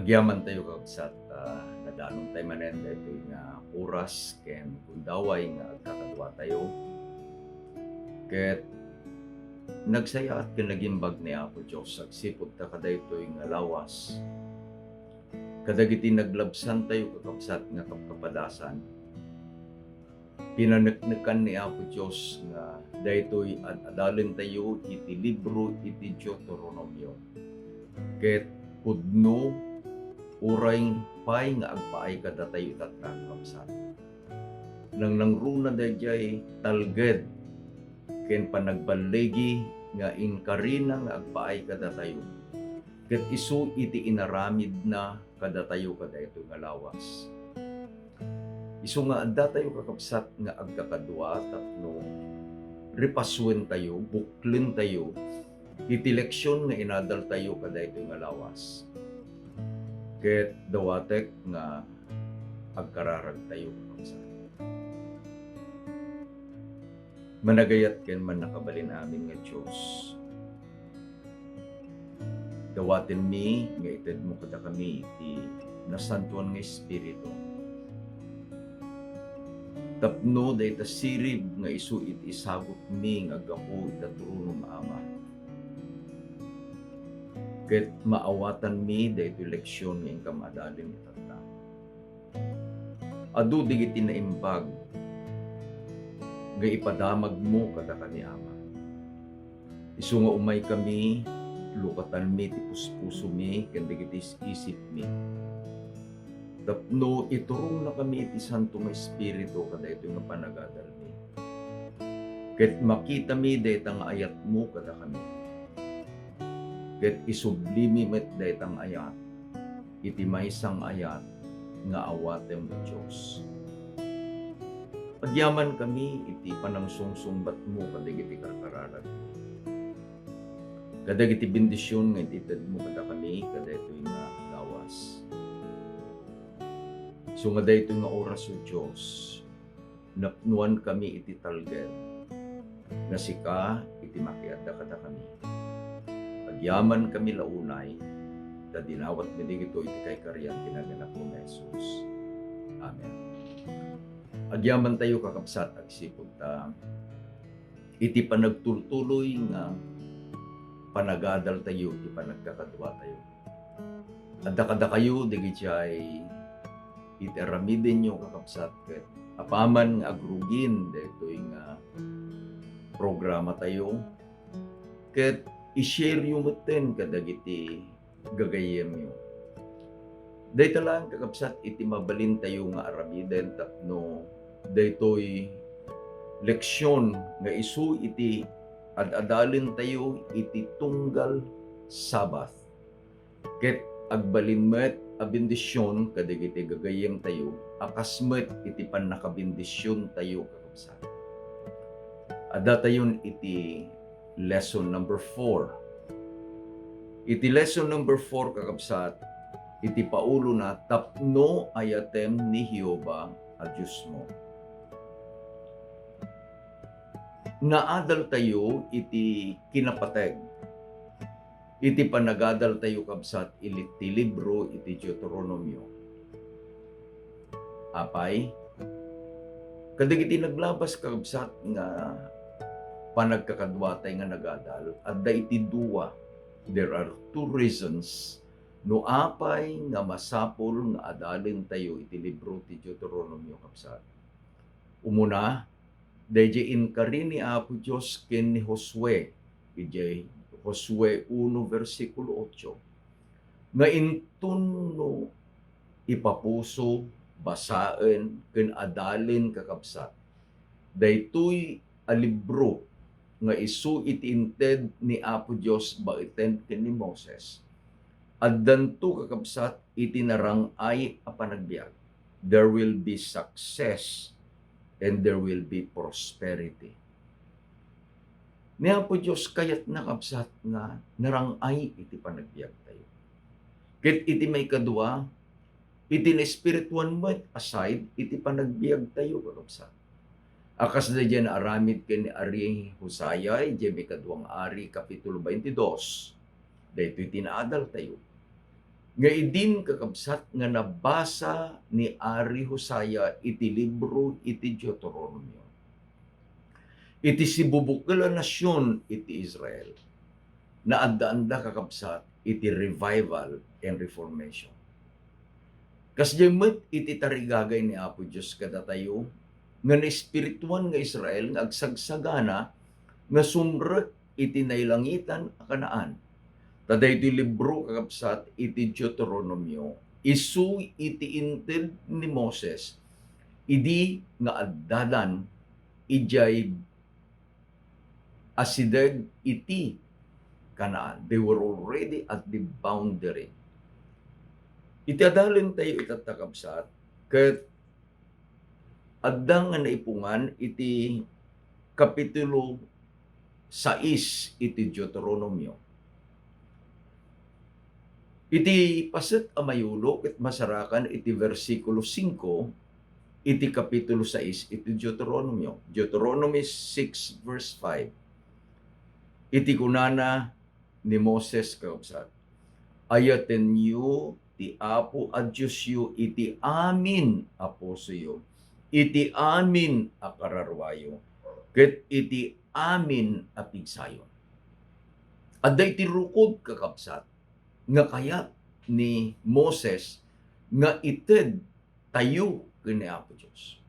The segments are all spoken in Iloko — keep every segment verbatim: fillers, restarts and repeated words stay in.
Agyamantayo, kakabsat, a nadanontay manen daytoy nga oras ken gundaway nga agkakaduatayo. Ket nagsayaat ken nagimbag ni Apo Dios agsipud ta kadaytoy nga lawas. Kadagiti naglabsantayo, kakabsat, nga kapkapadasan, pinaneknekan ni Apo Dios nga daytoy ad-adalentayo iti libro iti Deuteronomio. Ket pudno, uray pay nga agpaay kadatayo itatta, kakabsat. Nangnangruna daydiay talged ken panagballigi nga inkarina nga agpaay kadatayo, ket isu iti inaramidna kadatayo kadaytoy nga lawas. Isu nga addatayo, kakabsat, nga agkakadua tapno repasuentayo, buklentayo iti leksion nga inadaltayo kadaytoy nga lawas. Ket dawatek nga agkararagtayo, kakabsat. Managayat ken mannakabalin amin nga Dios, dawatenmi nga itedmo kadakami iti Nasantoan nga Espiritu, tapno dayta sirib nga isu iti isagutmi nga aggapu ita tronom, Ama. Ket maawatanmi daytoy leksion nga inkam adalen itatta. Adu dagiti naimbag nga ipadamagmo kadakami, Ama. Isu nga umaykami, lukatanmi ti puspusomi ken dagiti is-isipmi, tapno iturongnakami iti Santo nga Espiritu kadaytoy nga panagadalmi. Ket makitami dayta nga ayatmo kadakami. Ket isublimi met dayta nga ayat iti maysa nga ayat nga awatem, O Dios. Agyamankami iti panangsungsungbatmo kadagiti karkararagmi. Kadagiti bendision nga itedmo kadakami kadaytoy nga lawas. Isu nga daytoy nga oras, O Dios, napnoankami iti talged nga sika iti makiadda kadakami. Agyamankami la unay, ta dinawatmi dagitoy iti kaikarian ti nagannapo nga Jesus. Amen. Agyamantayo, kakabsat, agsipud ta iti panagtultuloy nga panagadaltayo iti panagkakaduatayo. Adda kadakayo dagiti ay iti aramidenyo, kakabsat, ket apaman nga agrugin daytoy nga programatayo, ket i-shareyo metten kadagiti gagayyemyo. Dayta laeng, kakabsat, iti mabalintayo nga aramiden tapno daytoy leksion nga isu iti ad-adalentayo iti tunggal Sabbath. Ket agbalin met a bendision kadagiti gagayyemtayo a kas met iti pannakabendisiontayo, kakabsat. Addatayon iti lesson number four. Iti lesson number four, kakabsat, iti paulona, tapno ayatem ni Jehovah a Diosmo. Naadaltayo iti kinapateg iti panagadaltayo, kabsat, iti libro iti Deuteronomio. Apay, kadagiti naglabas, kakabsat, nga panagkakaduatay nga nagadal, adda iti dua. There are two reasons no apay nga masapul nga adalentayo iti libro ti Deuteronomio, kabsat. Umuna, daydiay inkari ni Apo Dios ken ni Josue, idiay Josue uno, bersikulo otso, nga inton no ipapuso, basaen, ken adalen, kakabsat, daytoy a libro nga isu iti inted ni Apo Dios baeten ken ni Moses, addanto, kakabsat, iti narang-ay a panagbiag. There will be success and there will be prosperity. Ni Apo Dios, kayatna, kabsat, nga narang-ay iti panagbiagtayo. Ket iti maikadua, iti naespirituan met a side iti panagbiagtayo, kakabsat. A kas daydiay naaramid ken ni Ari Josiah, idiay maikadua nga Ari, kapitulo twenty-two, daytoy ti naadaltayo. Nga idin, kakabsat, nga nabasa ni Ari Josiah iti libro iti Deuteronomio, iti sibubukel a nasion iti Israel, naaddaanda, kakabsat, iti revival and reformation. Kasdiay met iti tarigagay ni Apo Dios kadatayo nga naespirituan nga Israel nga agsagsagana nga sumrek iti nailangitan a Canaan. Ta daytoy libro, kakabsat, iti Deuteronomio, isu iti inted ni Moses idi nga addadan idiay asideg iti Canaan. They were already at the boundary. Iti adalentayo itatta, kabsat, ket adda nga naipungan iti Kapitulo sais iti Deuteronomio. Iti paset a mayulo ket masarakan iti bersikulo singko iti Kapitulo sais iti Deuteronomio. Deuteronomy six verse five. Iti kunana ni Moses, kakabsat, "Ayatenyo ti Apo a Diosyo iti amin a pusoyo, iti amin a kararuayo, ket iti amin a pigsayo." Adda iti rukod, kakabsat, nga kayat ni Moses nga ited tayo ken ni Apo Dios.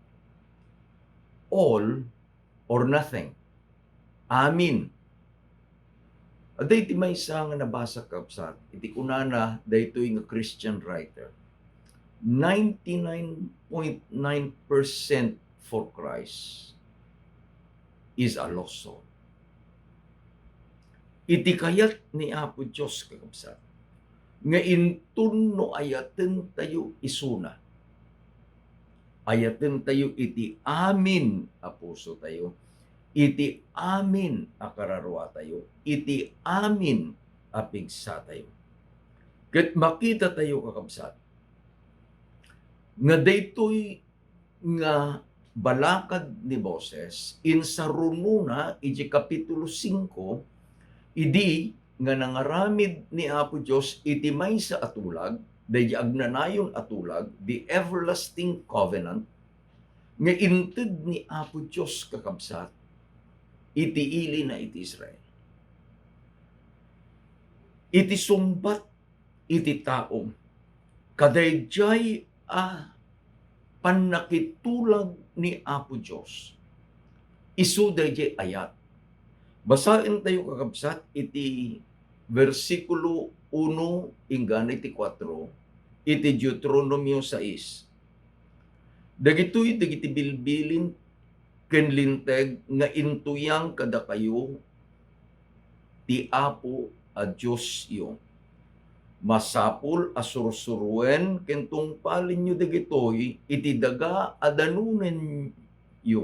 All or nothing. Amin. Adda iti maysa nga nabasa, kabsat, iti kunana daytoy nga Christian writer, ninety-nine point nine percent for Christ is a lost soul. Iti kayat ni Apo Dios, kakabsat, nga inton no ayatentayo isuna, ayatentayo iti amin a pusotayo, iti amin a kararuatayo, iti amin a pigsatayo. Ket makitatayo, kakabsat, nga daytoy nga balakad ni Moses, insarunona iti Kapitulo singko, idi nga nangaramid ni Apo Dios iti maysa a tulag, daydi agnanayon a tulag, the everlasting covenant, nga inted ni Apo Dios, kakabsat, iti ilina iti Israel. Iti sungbat iti tao kadaydiay a pannakitulag ni Apo Dios. Isu daydiay ayat. Basaentayo, kakabsat, iti bersikulo uno inggana iti kuatro iti Deuteronomio sais. Dagitoy dagiti bilbilin ken linteg nga intuyang kadakayo ti Apo a Diosyo. Masapul a sursuruen ken tungpalenyo dagitoy iti daga a danonenyo,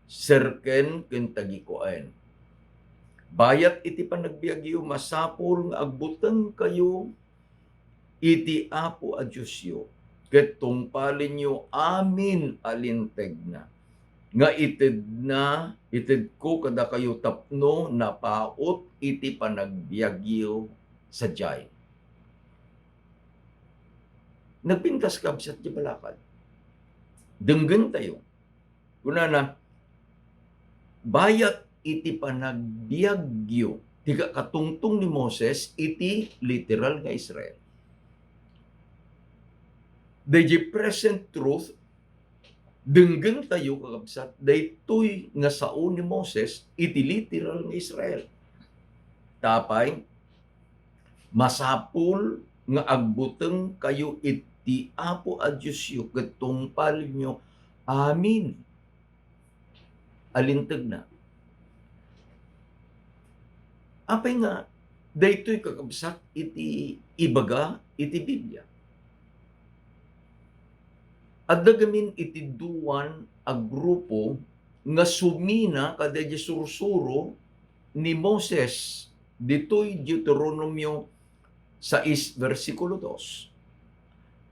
serken ken tagikuaen. Bayat iti panagbiagyo, masapul nga agbutengkayo iti Apo a Diosyo, ket tungpalenyo amin a lintegna, nga itedna, itedko kadakayo tapno napaut iti panagbiagyo sadiay. Nagpintas, kabsat, ti balakad. Denggentayo. Kunana, bayat iti panagbiagyo ti kakatungtong ni Moses iti literal nga Israel. Daydi present truth, denggentayo, kakabsat, daytoy nga sao ni Moses iti literal nga Israel. Tapay, masapul nga agbutengkayo iti Apo a Diosyo ket tungpalenyo amin a lintegna. Apay nga daytoy, kakabsat, iti ibaga iti Biblia? Adda gamin iti duan a grupo nga sumina kadaydi sursuro ni Moses ditoy Deuteronomio sais, bersikulo dos.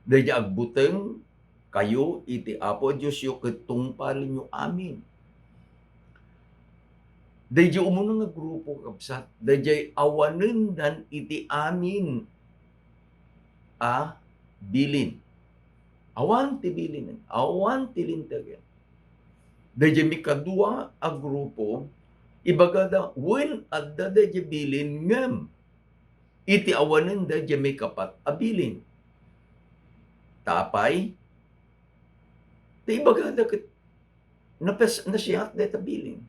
Daydi agbuteng kayo iti Apo a Diosyo ket tungpalenyo amin. Daydi umuna nga grupo, kabsat, daydiay awanendan iti amin a bilin. Awan ti bilinen, awan ti lintegen. Daydiay mikadua a grupo, ibagada, wen adda daydiay bilin ngem iti awanen daydiay maikapat a bilin. Ta apay? Ta ibagada ket napes-, nasiat dayta bilin.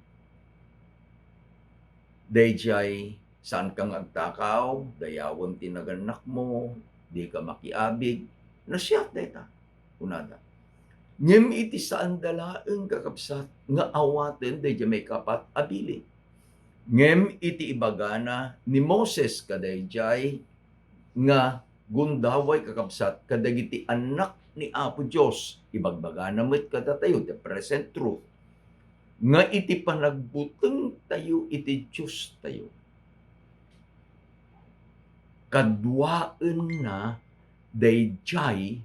Daydiay, saanka nga agtakaw, dayawem ti nagannakmo, dika makiabig, nasiat dayta, kunada. Ngem iti saanda laeng, kakabsat, nga awaten daydiay maikapat a bilin. Ngem iti ibagana ni Moses kadaydiay nga gundaway, kakabsat, kadagiti annak ni Apo Dios, ibagbagana met kadatayo, the present truth, nga iti panagbutengtayo iti Diostayo, kaduaenna daydiay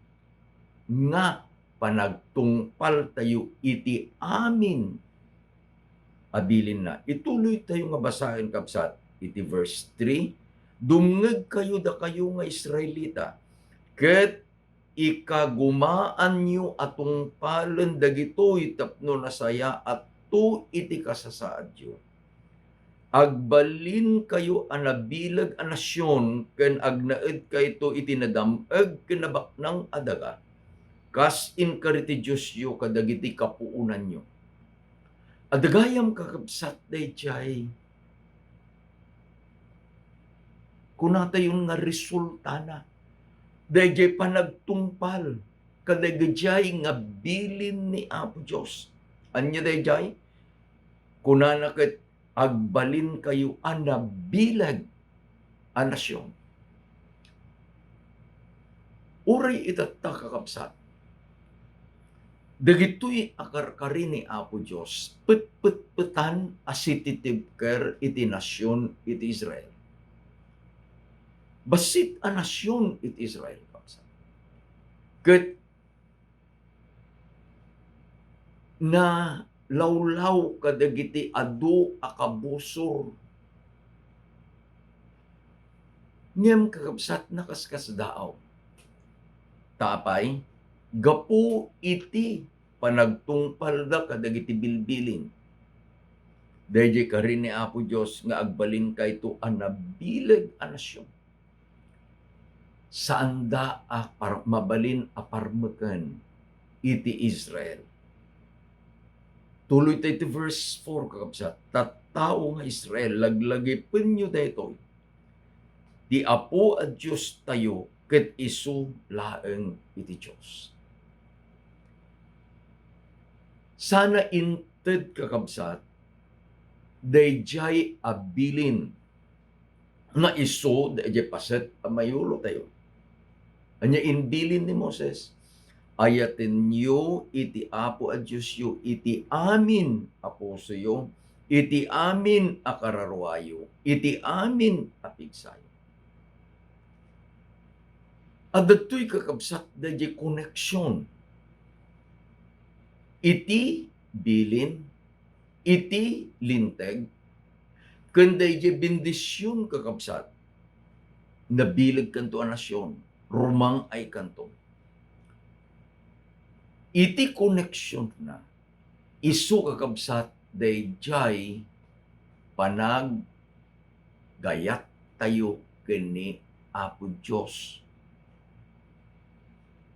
nga panagtungpaltayo iti amin a bilinna. Ituloytayo nga basaen, kabsat, iti verse three, "Dumngegkayo, dakayo nga Israelita, ket ikagumaanyo a tungpalen dagitoy tapno nasayaatto iti kasasaadyo. Agbalinkayo a nabileg a nasion ken agnaedkayto iti nadam-eg ken nabaknang a daga, kas inkari ti Diosyo kadagiti kapuonanyo." Adda gayam, kakabsat, daydiay kunatayon nga resultana daydiay panagtungpal kadagijay nga bilin ni Apo Dios. Ania daydiay? Kunana ket, "Agbalinkayo a nabileg a nasion." Uray itatta, kakabsat, dagitoy a karkari ni Apo Dios, petpetpetan a sititibker iti nasion iti Israel. Bassit a nasion iti Israel, kabsat. Ket nalawlaw kadagiti adu a kabusor. Ngem, kakabsat, nakaskasdaaw. Ta apay? Gapu iti panagtungpalda kadagiti bilbilin. Daydiay kari ni Apo Dios nga agbalinkayto a nabileg a nasion. Saanda a par-, mabalin a parmeken iti Israel. Tuloytayo iti verse four, kakabsat. Tattao nga Israel, laglagipenyo daytoy. Ti Apo a Diostayo ket isu laeng iti Dios. Sana inted, kakabsat, daydiay a bilin nga isu daydiay paset a mayulotayo. Ania imbilin ni Moses? "Ayatenyo iti Apo a Diosyo iti amin a pusoyo, iti amin a kararuayo, iti amin a pigsayo." Adda toy, kakabsat, daydiay koneksion iti bilin, iti linteg, ken daydiay bendision, kakabsat, nabilegkanto a nasion, rumang-aykanto. Iti koneksionna, isu, kakabsat, daydiay panaggayattayo ken ni Apo Dios.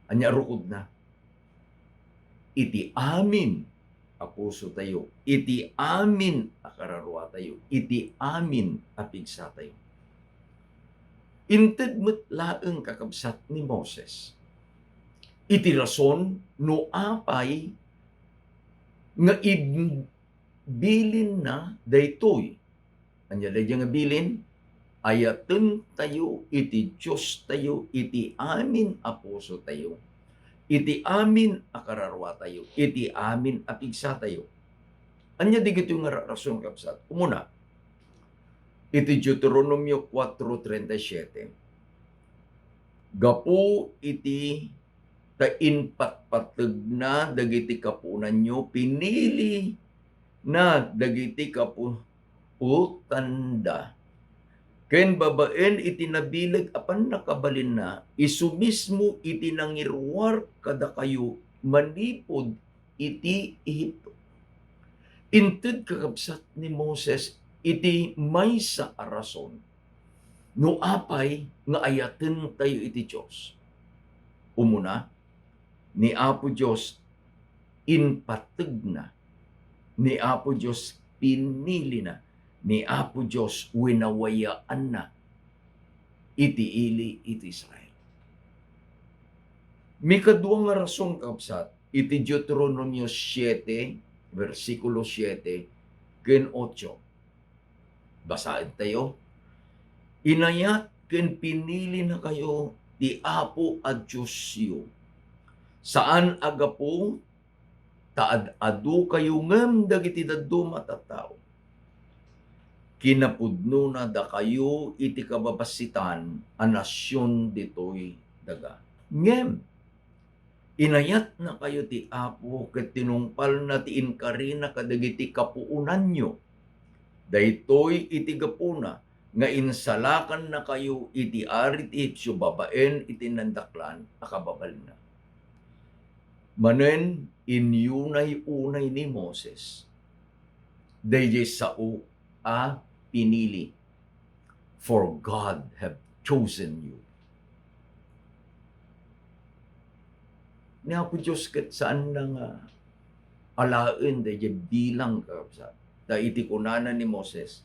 Ania rukodna? Iti amin a pusotayo, iti amin a kararuatayo, iti amin a pigsatayo. Inted met laeng, kakabsat, ni Moses iti rason no apay nga ib-, bilinna daytoy. Ania daydiay nga bilin? Ayatentayo iti Diostayo iti amin a pusotayo, iti amin a kararuatayo, iti amin a pigsatayo. Ania dagitoy nga ra-, rason, kabsat? Umuna, iti Deuteronomio cuatro treinta y siete, gapu iti ta impatpategna dagiti kapuonanyo, pinilina dagiti kapuotanda Ken babaen iti nabileg a pannakabalinna, isu mismo iti nangiruar kadakayo manipud iti Ehipto. Inted, kakabsat, ni Moses iti maysa a rason no apay nga ayatentayo iti Dios. Umuna, ni Apo Dios impategna, ni Apo Dios pinilina, ni Apo Dios winawayaanna iti ili iti Israel. Mikadua nga rason, kabsat, iti Deuteronomio siete, bersikulo siete ken ocho. Basaentayo. Inayat ken pinilinakayo ti Apo a Diosyo. Saan a gapu ta ad-adukayo ngem dagiti dadduma a tattao. Kinapudnona dakayo iti kababassitan a nasion ditoy daga. Ngem inayatnakayo ti Apo ket tinungpalna ti inkarina kadagiti kapuonanyo. Daytoy iti gapuna nga insalakannakayo iti ari ti Egipto babaen iti nandaklan a kababalinna. Manen inyunay unay ni Moses daydiay sao a pinili. For God have chosen you. Ni Apo Dios ket saanna nga alaen daydiay bilang, kakabsat. Ta iti kunana ni Moses,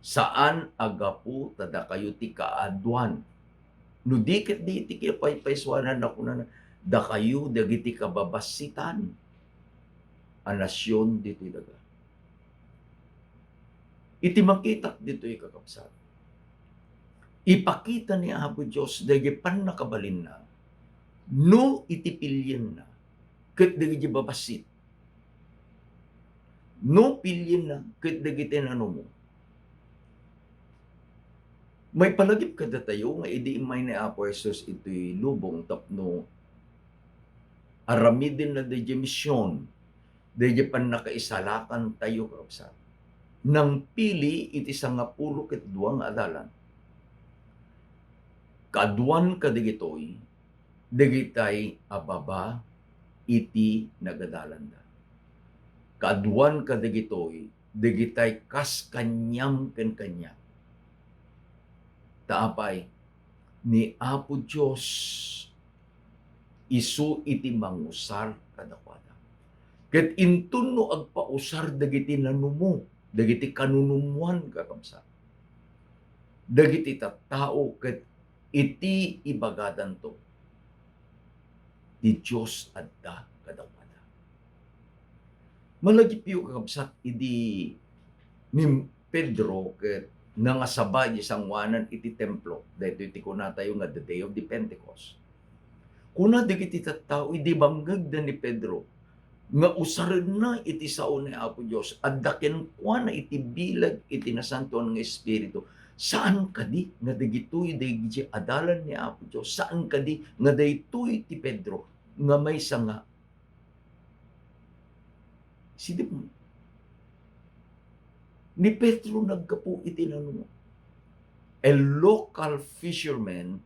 "Saan a gapu ta dakayo ti kaaduan." No di ket di iti kinapaypaysuanan a kunana, "Dakayo dagiti kababassitan a nasion ditoy daga." Iti makitak ditoy, kakabsat, ipakita ni Apo Dios dagiti pannakabalinna no iti pilienna ket dagiti babassit. No pilienna ket dagiti nanumo. Maipalagip kadatayo nga idi immay ni Apo Jesus itoy lubong tapno aramidenna daydiay mision, daydiay pannakaisalakantayo, kakabsat. Nangpili iti sangapulo ket dua nga adalan. Kaaduan kadagitoy, dagitay a baba iti nagadalanda. Kaaduan kadagitoy, dagitay kas kaniam ken kaniak. Ta apay, ni Apo Dios isu iti mangusar kadakuada. Ket inton no agpausar dagiti nanumo, dagiti kanunumoan, kakabsat, dagiti tattao ket iti ibagadanto, ti Dios adda kadakuada. Malagipyo, kakabsat, idi ni Pedro ket nangasaba iti sangoanan iti templo. Daytoy ti kunatayo nga the day of the Pentecost. Kuna dagiti tattao idi bangngegda ni Pedro nga usarenna iti sao ni Apo Dios, adda kenkuana iti bileg iti Nasantoan nga Espiritu. Saan kadi nga dagitoy dagiti adalan ni Apo Dios? Saan kadi nga daytoy ti Pedro nga maysa nga sidip? Ni Pedro naggapu iti nanumo. A local fisherman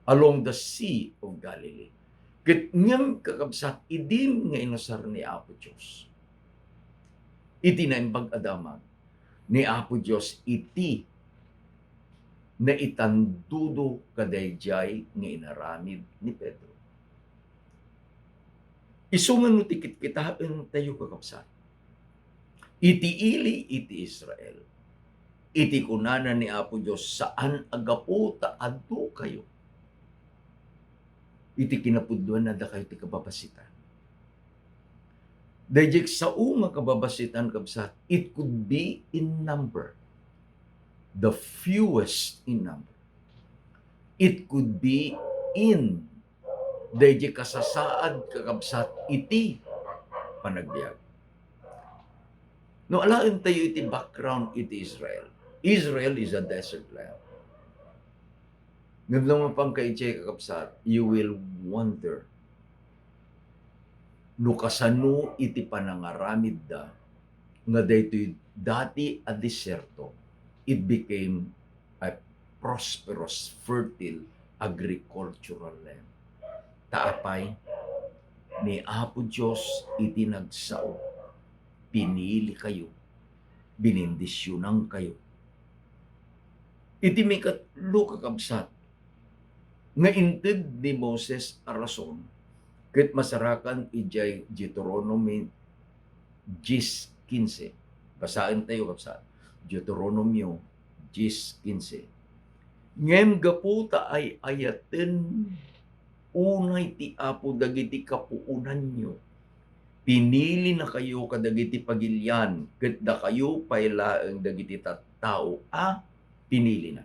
along the Sea of Galilee. Ket ngem, kakabsat, idi nga inusar ni Apo Dios iti Naimbag a Damag, ni Apo Dios iti naitandudo kadaydiay nga inaramid ni Pedro. Isu nga no ti kitkitaentayo, kakabsat, iti ili iti Israel, iti kunana ni Apo Dios, saan a gapu ta adukayo iti kinapudnuan, addakayo ti kababassitan. Daydiay sao nga kababassitan, kabsat, it could be in number, the fewest in number. It could be in daydiay kasasaad, kakabsat, iti panagbiag. No alaentayo iti background iti Israel, Israel is a desert land. Ngem no mapangka idiay, kakabsat, you will wonder no kasano iti panangaramidda nga daytoy dati a desierto, it became a prosperous, fertile agricultural land. Ta apay, ni Apo Dios iti nagsao, pinilikayo, binindisionankayo. Iti mikatlo, kakabsat, nga inted ni Moses a rason, ket masarakan idiay Deuteronomy diyes kinse. Basaentayo, kabsat. Deuteronomio diyes kinse. Ngem gapu ta ay-ayaten unay ti Apo dagiti kapuonanyo, pinilinakayo kadagiti pagilian, ket dakayo pay laeng dagiti tattao a pinilina.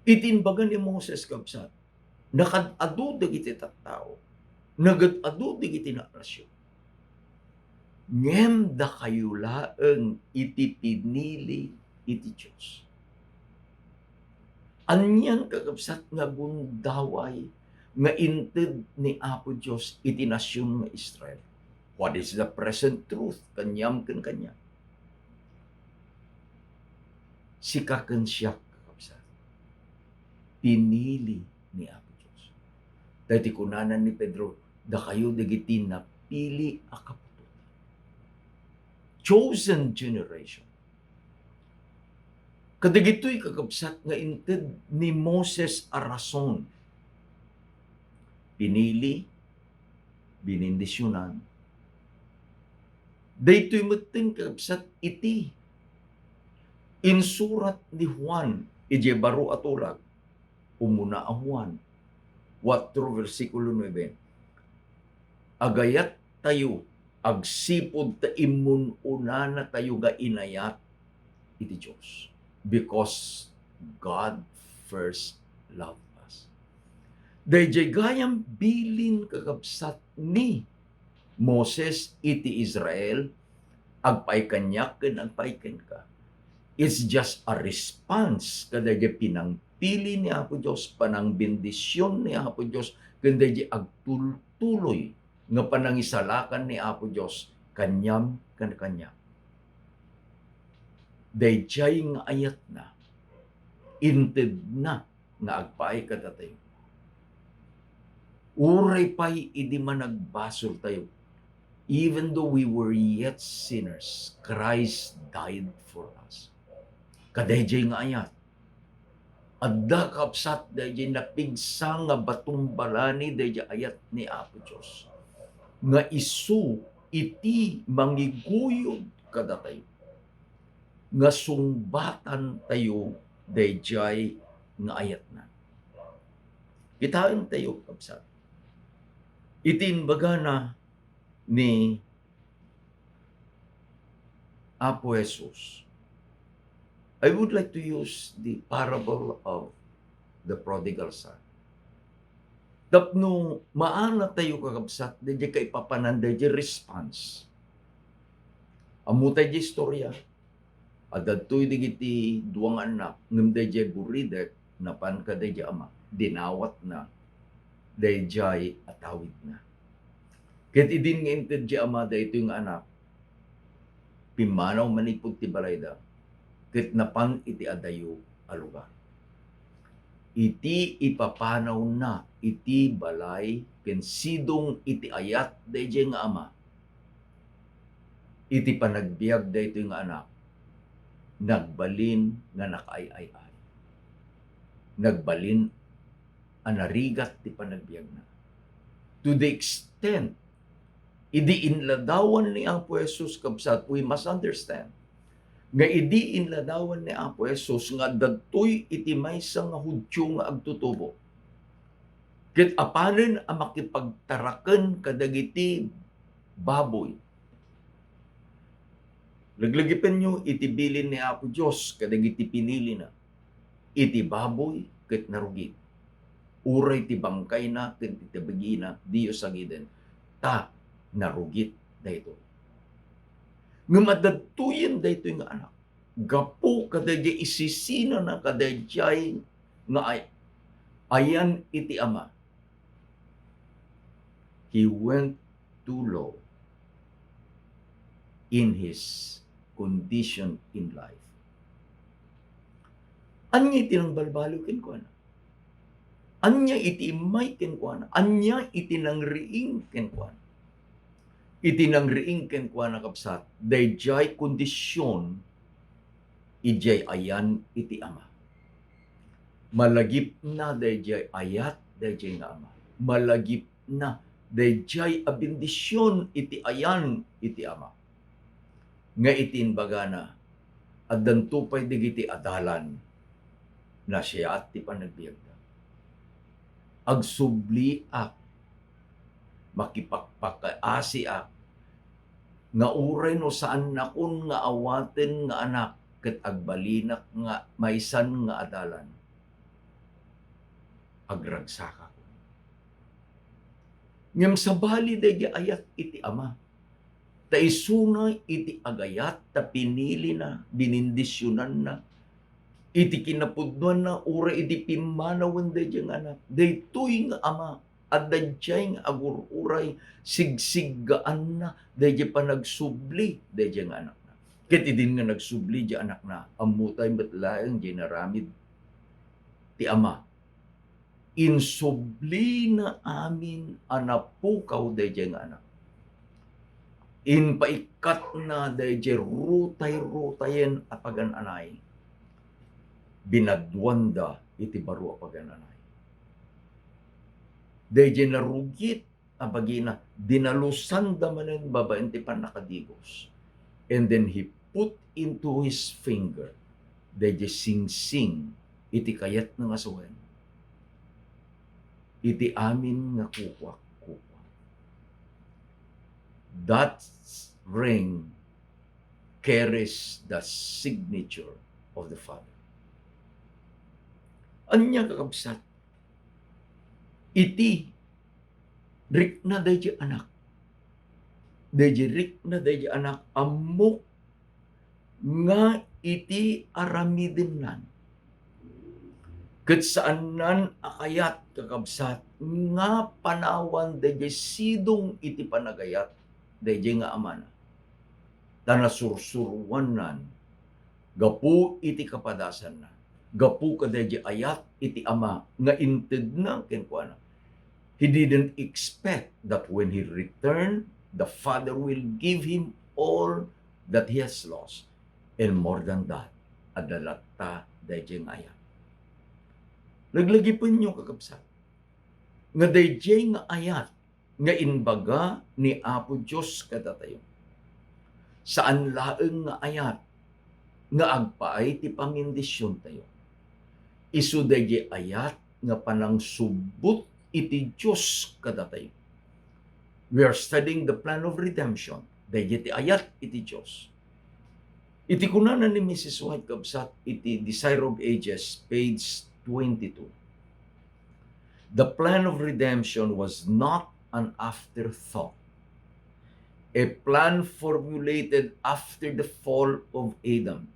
Iti imbaga ni Moses, kabsat, nagad-adu dagiti tattao, nagad-adu dagiti nasion. Ngem dakayo laeng iti pinili iti Dios. Anian, kakabsat, nga gundaway nga inted ni Apo Dios iti nasion nga Israel? What is the present truth kaniam ken kaniak? Sika ken siak, kakabsat, pinili ni Apo Dios. Daytoy kunana ni Pedro, dakayo dagiti napili a kaputotan. Chosen generation. Kadagitoy, kakabsat, nga inted ni Moses a rason. Pinili, binindisionan. Daytoy metten, kakabsat, iti insurat ni Juan idiay baro a tulag, umuna a Juan, kuatro, bersikulo nuebe. Agayattayo agsipud ta immun-unanatayo nga inayat iti Dios, because God first loved us. Daydiay gayam bilin, kakabsat, ni Moses iti Israel, agpaay kaniak ken agpaay kenka. It's just a response kadaydiay pinangpili ni Apo Dios, panangbendision ni Apo Dios, ken daydiay agtultuloy nga panangisalakan ni Apo Dios kaniam ken kaniak. Daydiay nga ayatna, intedna nga agpaay kadatayo. Uray pay idi managbasoltayo, even though we were yet sinners, Christ died for us. Kadaydiay nga ayat, adda, kabsat, daydiay napigsa nga batumbalani daydiay ayat ni Apo Dios, nga isu iti mangiguyod kadatayo nga sungbatantayo daydiay nga ayatna. Kitaentayo, kabsat, iti imbagana ni Apo Jesus. I would like to use the parable of the prodigal son. Tapno maanatayo, kakabsat, daydiay kaipapanan, daydiay response. Ammotay diay istorya. Adda ditoy dagiti dua nga annak, ngem daydiay buridek napan kadaydiay ama, dinawatna daydiay atawidna. Ket idin nga inted diay ama daytoy nga anak, pimmanaw manipud ti balayda, ket napan iti adayo a lugar. Iti ipapanawna iti balay ken sidong iti ayat daydiay nga ama, iti panagbiag daytoy nga anak, nagbalin nga nakaay-ay-ay. Nagbalin a narigat ti panagbiagna. To the extent, idi inladawan ni Apo Jesus, kabsat, we must understand nga idi inladawan ni Apo Jesus nga adda ditoy iti maysa nga Judio nga agtutubo, ket apanen a makipagtaraken kadagiti baboy. Laglagipenyo iti bilin ni Apo Dios kadagiti pinilina. Iti baboy ket narugit. Uray ti bangkayna ken ti tabagina, diyo sagiden, ta narugit daytoy. Ngem adda ditoyen daytoy nga anak. Gapu kadaydiay isisinana kadaydiay nga ay-, ayan iti ama. He went too low in his condition in life. Ania iti nangbalbaliw kenkuana? Ania iti immay kenkuana? Ania iti nangriing kenkuana? Iti nangriing kenkuana, kabsat, daydiay kondision idiay ayan iti Ama. Malagipna daydiay ayat daydiay nga Ama. Malagipna daydiay a bendision iti ayan iti Ama. Nga iti imbagana, addanto pay dagiti adalan, nasiaat ti panagbiagda. Agsubliak, makipakpakaasiak, nga uray no saannakon nga awaten nga anak ket agbalinak nga maysan nga adalan, agragsakakon. Ngem sabali daydi ayat iti Ama, ta isuna iti agayat ta pinilina, binindisionanna, iti kinapudnoanna, uray idi pimmanawen daydi nga anak. Daytoy nga Ama, adda idiay nga agur-uray, sigsiggaanna daydi panagsubli daydi nga anakna. Ket idin nga nagsubli di anakna, ammotay met laeng di naramid ti Ama. Insublina amin a napukaw daydiay nga anak. Impaikkatna daydiay rutay-rutayen a pagan-anay. Binaduanda iti baro a pagan-anay. Daydiay narugit a bagina, dinalosanda manen babaen ti pannakadigos. And then he put into his finger daydiay singsing iti kayatna nga sawen iti amin nga kukuak, kukuak. That ring carries the signature of the Father. Ania, kakabsat, iti rikna daydi anak. Daydi rikna daydi anak, ammok nga iti aramidennan. Ket saannan a kayat, kakabsat, nga panawan daydi sidong iti panagayat daydi nga amana. Ta nasursuroannan gapu iti kapadasanna, gapu kadaydi ayat iti Ama nga intedna kenkuana. He didn't expect that when he returned, the Father will give him all that he has lost, and more than that, adda latta daydi nga ayat. Laglagipenyo, kakabsat, nga daydi nga ayat nga imbaga ni Apo Dios kadatayo, saan laeng nga ayat nga agpaay ti pangindisiontayo. Isu daydi ayat nga panangsubbot iti Dios kadatayo. We are studying the plan of redemption. Daydi ti ayat iti Dios. Iti kunana ni Missus White, kabsat, iti Desire of Ages, page twenty-two, "The plan of redemption was not an afterthought, a plan formulated after the fall of Adam.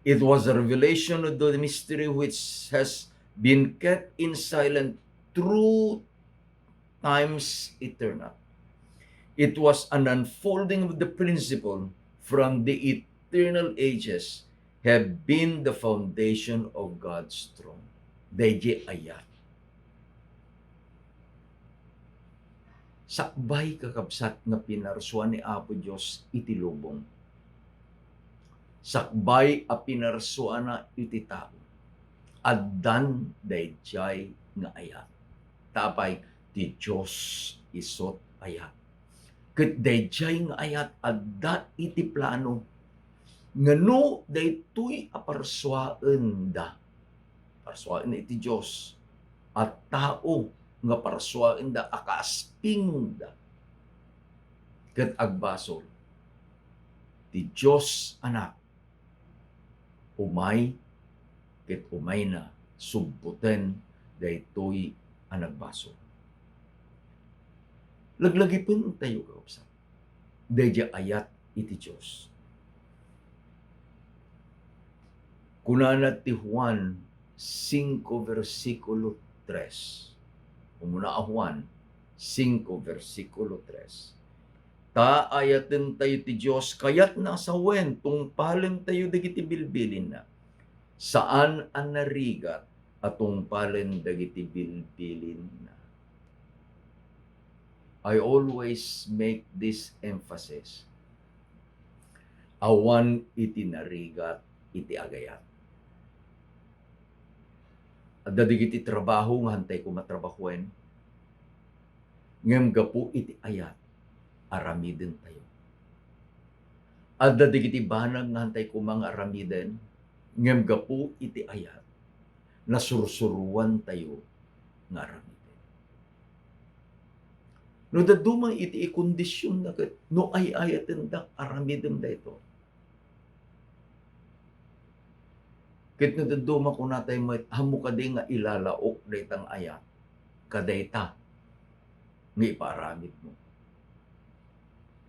It was a revelation of the mystery which has been kept in silent through times eternal. It was an unfolding of the principle from the eternal ages have been the foundation of God's throne." Daydi ayat. Sakbay, kakabsat, nga pinarsua ni Apo Dios iti lubong. Sakbay a pinarsuana iti tao, addan daydiay nga ayat. Ta apay, ti Dios isut ayat. Ket daydiay nga ayat adda iti plano nga no daytoy a parsuaenda, parsuaen iti Dios a tao nga parsuaenda a kaaspingda, ket agbasol ti Dios Anak umay ket umayna subboten daytoy a nagbasol. Laglagipentayo, kakabsat, daydi ayat iti Dios. Kunana ti Juan singko, bersikulo tres. Umuna a Juan singko, bersikulo tres. Ta ayatentayo ti Dios, kayatna a sawen, tungpalentayo dagiti bilbilinna. Saan a narigat a tungpalen dagiti bilbilinna. I always make this emphasis. Awan iti narigat iti agayat. Adda dagiti trabaho nga hantay koma trabahoen, ngem gapu iti ayat, aramidentayo. Adda dagiti banag nga hantay koma nga aramiden, ngem gapu iti ayat, nasursuroantayo nga aramiden. No dadduma iti ikondisionna ket no ay-ayatendak, aramidem daytoy. Ket no dadduma, kunatay met, "Ammo kadi nga ilalaok dayta nga ayat kadayta nga ipaaramidmo."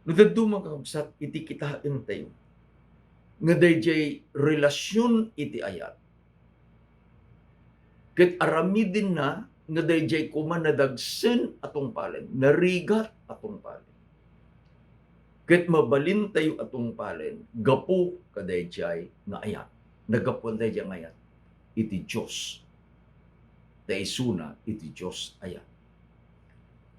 No dadduma, kakabsat, iti kitaentayo nga daydiay relasion iti ayat, ket aramidenna nga daydiay koma nadagsen a tungpalen, narigat a tungpalen. Ket mabalintayo a tungpalen gapu kadaydiay nga ayat. Naggapuan daydiay nga ayat iti Dios. Ta isuna iti Dios ayat.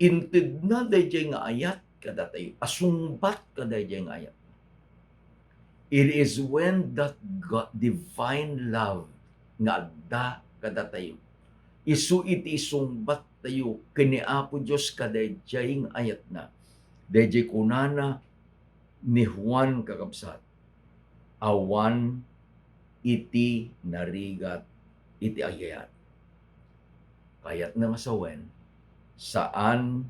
Intedna daydiay nga ayat kadatayo, a sungbat kadaydiay nga ayat. It is when that God, divine love nga adda kadatayo, isu iti isungbattayo ken ni Apo Dios kadaydiay nga ayatna. Daydiay kunana ni Juan, kakabsat, "Awan iti narigat iti ayat." Kayatna nga sawen, saan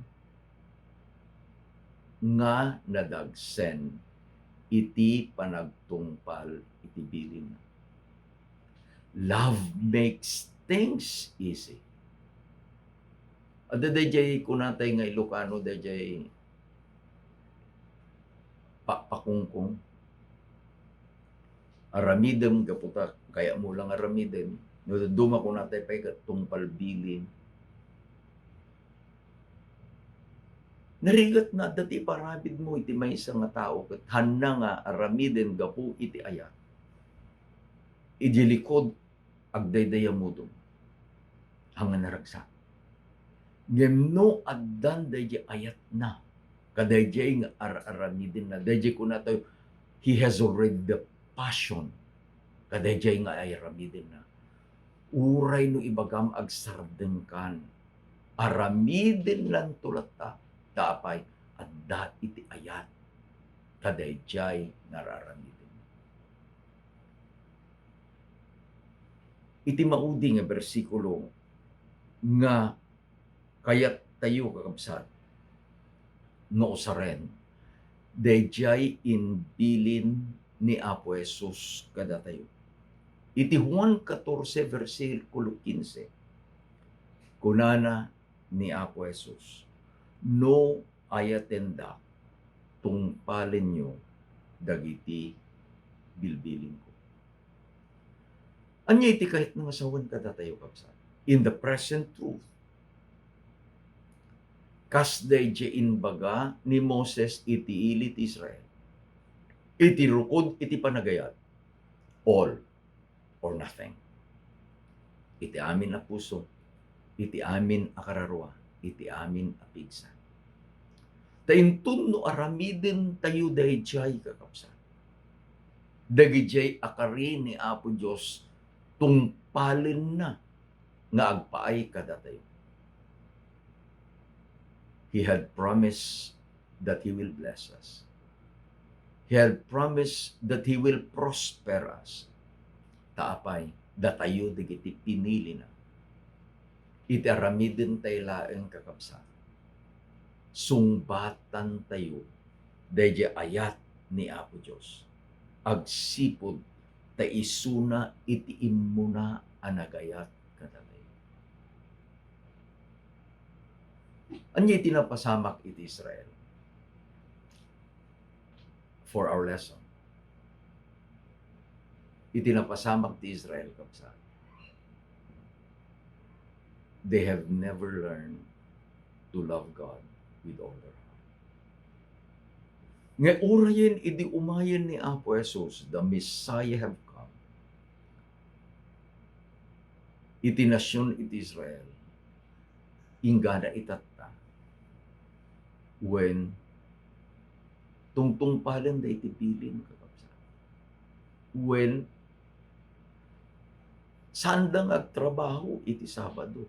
nga nadagsen iti panagtungpal iti bilinna. Love makes things easy. Adda daydiay kunatay nga Ilocano, daydiay pakpakungkong. Aramidem gapu ta kayatmo lang aramiden. No dadduma, kunatay pay ket tungpal bilin. Narigat na adda ti iparamidmo iti maysa nga tao ket hanna nga aramiden gapu iti ayat. Idi likod, agdaydayamudom. Haan nga naragsak. Ngem no addan daydiay ayatna, kadaydiay nga ar-aramidenna, daydiay kunatayo, he has already the passion. Kadaydiay nga ay aramidenna. Uray no ibagam agsardengkan, aramidennanto latta, ta apay, adda iti ayat kadaydiay nga ar-aramiden. Iti maudi nga bersikulo nga kayattayo, kakabsat, nga usaren, daydiay imbilin ni Apo Jesus kadatayo. Iti Juan catorce, bersikulo quince, kunana ni Apo Jesus, "No ayatendak, tungpalenyo dagiti bilbilinko." Ania iti kayatna nga sawen kadatayo, kabsat? In the present truth, kas daydiay imbaga ni Moses iti ili ti Israel, iti rukod iti panagayat, all or nothing. Iti amin a puso, iti amin a kararua, iti amin a pigsa. Ta inton no aramidentayo daydiay, kakabsat, dagidiay a kari ni Apo Dios, tungpalenna nga agpaay kadatayo. He had promised that He will bless us. He had promised that He will prosper us. Ta apay, datayo dagiti pinilina. Iti aramidentay laeng, kakabsat, sungbatantayo daydiay ayat ni Apo Dios agsipud ta isuna iti immuna a nagayat kadatayo. Ania iti napasamak iti Israel? For our lesson, iti napasamak ti Israel, kabsat, they have never learned to love God with all their heart. Nga urayen idi umayen ni Apo Jesus, the Messiah have come, iti nasion iti Israel, inggana itatta. Wen, tungtungpalen daydi bilin, kakabsat. Wen, saanda nga agtrabaho iti Sabado.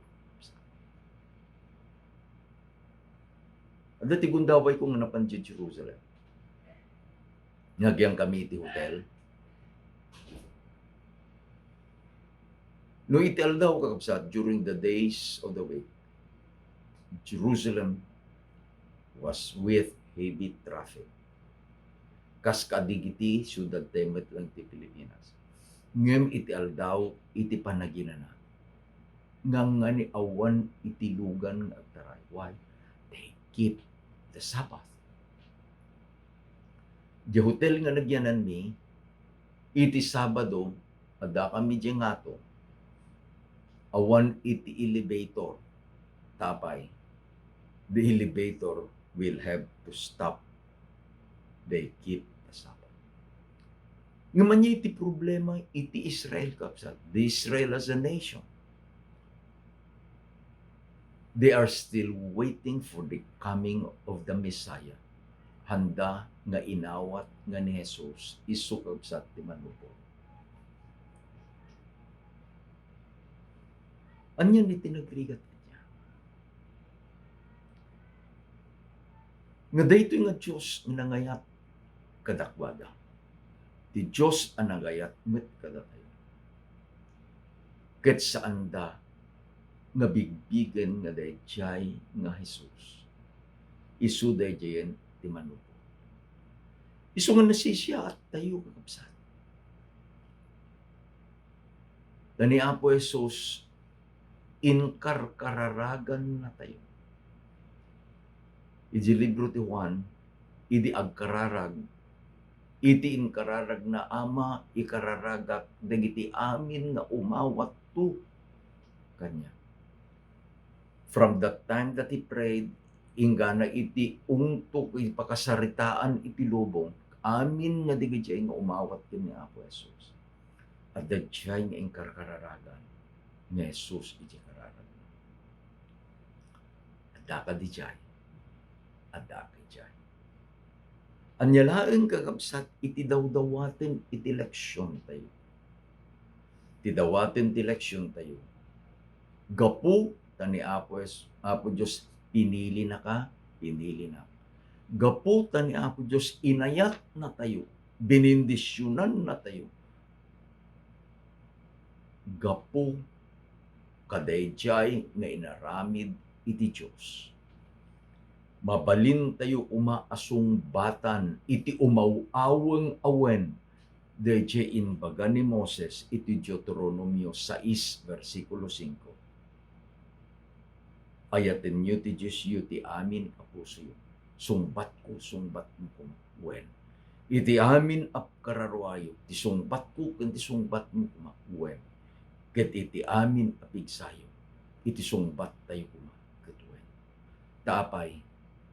Adda ti gundawayko nga napan idiay Jerusalem. Nga agyangkami iti hotel. No iti aldaw, kakabsat, during the days of the week, Jerusalem was with heavy traffic. Kas kadagiti siudadtayo met lang ti Pilipinas. Ngem iti aldaw, iti panaginana, nganngani awan iti lugan nga agtaray. Why? They keep the Sabbath. Di hotel nga nagyananmi, iti Sabado, addakami diay ngato, awan iti elevator. Tapay, the elevator will have to stop. They keep the Sabbath. Ngem ania iti problema iti Israel, kabsat? The Israel as a nation. They are still waiting for the coming of the Messiah. Handa nga inawat nga ni Jesus isu, kabsat, ti manubor. Ania ni ti nagrigat kaniak? Nga daytoy nga Dios nga nangayat kadakuada. Ti Dios a nangayat met kadatayo. Ket saanda nga bigbigen nga daydiay nga Jesus isu daydiayen ti manubor. Isu nga nasisiattayo, kakabsat. Ta ni Apo Jesus, inkarkararagannatayo. Iti libro ti Juan, idi agkararag, iti inkararagna, "Ama, ikararagak dagiti amin nga umawatto kaniak." From the time that he prayed, inggana iti ungtok, iti pakasaritaan iti lubong, amin nga dagiti nga umawat ken ni Apo Jesus, adda diay nga inkarkararagan ni Jesus iti kararagna. Adda kadi diay? Adda kadi diay? Ania laeng, kakabsat, iti dawdawaten iti leksiontayo? Ti dawaten ti leksiontayo, gapu ta ni Apo Jes-, Apo Dios pinilinaka, pinilinak. Gapu ta ni Apo Dios inayatnatayo, binindisionannatayo. Gapu kadaydiay nga inaramid iti Dios, mabalintayo koma a sungbatan iti umaw-aweng a wen daydiay imbaga ni Moses iti Deuteronomio sais, bersikulo singko. Ayatenyo ti Diosyo ti amin a pusoyo. Sungbatko, sungbatmo koma. Wen, iti amin a kararuayo, ti sungbatko ken ti sungbatmo koma. Wen, ket iti amin a pigsayo, iti sungbattayo koma ket wen. Ta apay?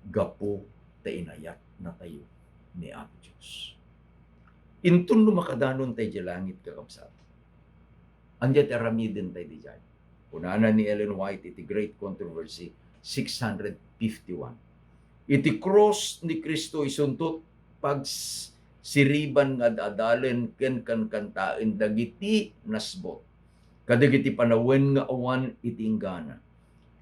Gapu ta inayatnatayo ni Apo Dios. Inton no makadanon tay idiay langit, kakabsat, ania ti aramiden tay idiay? Kunana ni Ellen White iti Great Controversy six hundred fifty-one, iti krus ni Cristo isunto ti pagsiriban nga ad-adalen ken kankantaen dagiti nasbut kadagiti panawen nga awan iti inggana.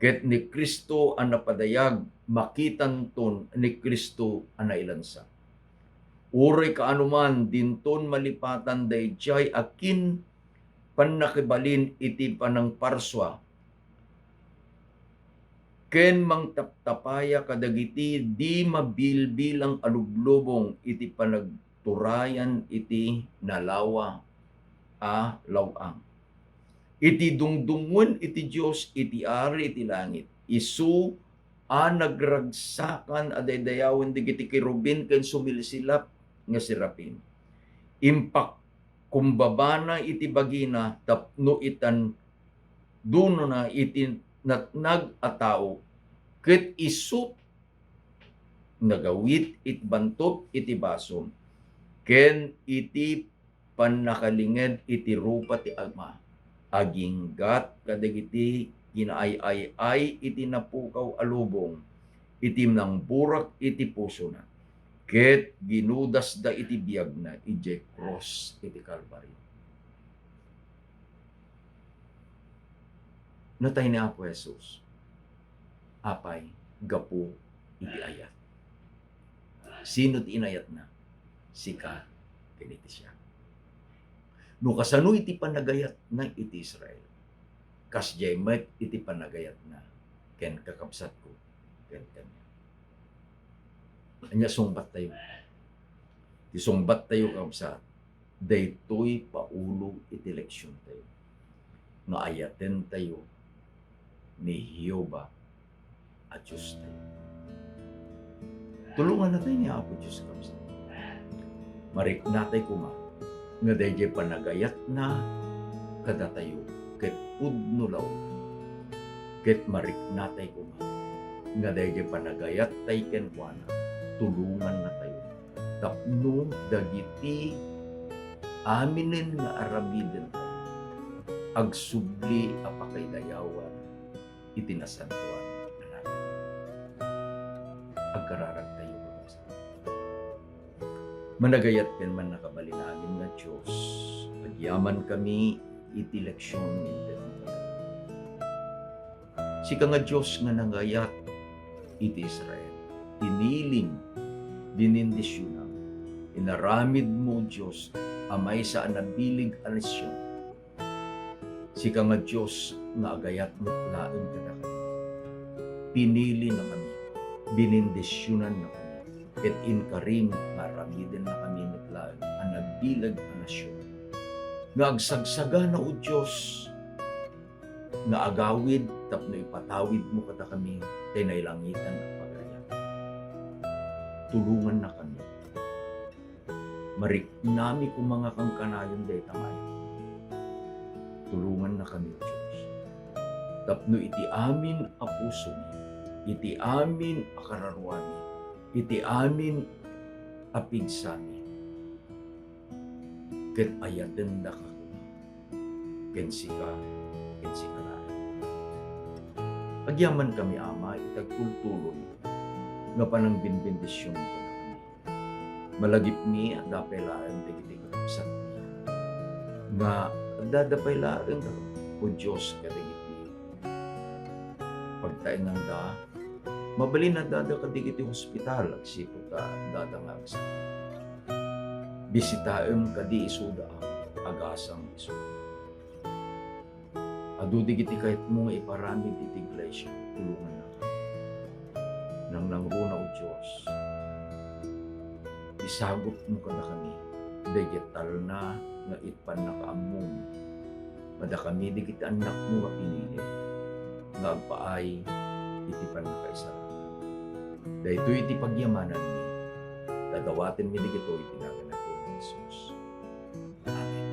Ket ni Cristo a napadayag, makitanton ni Cristo a nailansa. Uray kaano man, dinton malipatan daydiay a kin-, pannakibalin iti panangparsua ken mangtaptapaya kadagiti di mabilbilang a lublubong iti panagturayan iti nalawa a law-ang. Iti dungdungngoen iti Dios iti Ari iti langit, isu a nagragsakan a daydayawen dagiti kerubin ken sumilsilap nga serafin. Impakkumbabana iti bagina tapno itandunona iti natnag a tao, ket isu nagawid iti bantog iti basol ken iti pannakalinged iti rupa ti Ama. Aginggat kadagiti kinaay-ay-ay iti napukaw a lubong iti nangburak iti pusona, ket ginudasda iti biagna idiay krus iti Kalbario. Natay ni Apo Jesus. Apay? Gapu iti ayat. Sino ti inayatna? Sika ken iti siak. No kasano iti panagayatna iti Israel, kasdiay met iti panagayatna ken kakabsatko ken kaniak. Ania sungbattayo? Ti sungbattayo, kabsat, daytoy paulog iti leksiontayo nga ayatentayo ni Jehovah a Diostayo. Tulongannatay ni Apo Dios, kabsat. Mariknatay koma nga daydiay panagayatna kadatayo ket pudno la unay. Ket mariknatay koma nga daydiay panagayattay kenkuana, tulongannatayo tapno dagiti aminen nga aramidentayo agsubli a pakaidayawan iti nasantoan a nagan. Agkararagtayo, kabsat. Managayat ken mannakabalin amin nga Dios, agyamankami iti leksion nga inted mo kadakami. Sika nga Dios nga nangayat iti Israel, pinilim, binindisionam, inaramidmo, Dios, a maysa a nabileg a nasion. Sika nga Dios nga agayat met laeng kadakami. Pinilinakami, binindisionannakami, ket inkarim nga aramidennakami met laeng a nabileg a nasion nga agsagsagana, O Dios, nga agawid tapno ipatawidmo kadakami ti nailangitan a pagarian. Tulongannakami. Mariknami koma nga kankanayon dayta nga ayat. Tulongannakami, O Dios, tapno iti amin a pusomi, iti amin a kararuami, iti amin a pigsami, ket ayatendaka koma ken sika, ken sika laeng. Agyamankami, Ama, iti agtultuloy nga panangbinbendisionmo kadakami. Malagipmi, adda pay laeng dagiti kakabsatmi nga addada pay laeng, O Dios, kadagiti pagtaenganda. Mabalin addada kadagiti hospital agsipud ta addada nga agsakit. Bisitaem kadi isuda, Ama, agasam isuda. Adu dagiti kayatmo nga iparamid iti iglesia, tulongannaka. Nangnangruna, O Dios, isagutmo kadakami daydiay talna nga ipannakaammom. Kadakami dagiti annakmo nga pinili nga agpaay iti pannakaisalakan. Daytoy ti pagyamananmi. Dadawatenmi dagitoy iti nagan ni Apo Jesus. Amen.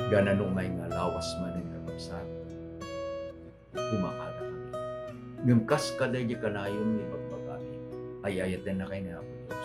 Gana no umay nga lawas manen, kakabsat, kumakada kami. Ngem kas kadaydi kanayon nga ibagbagami, ay-ayatennakay ni Apo Dios.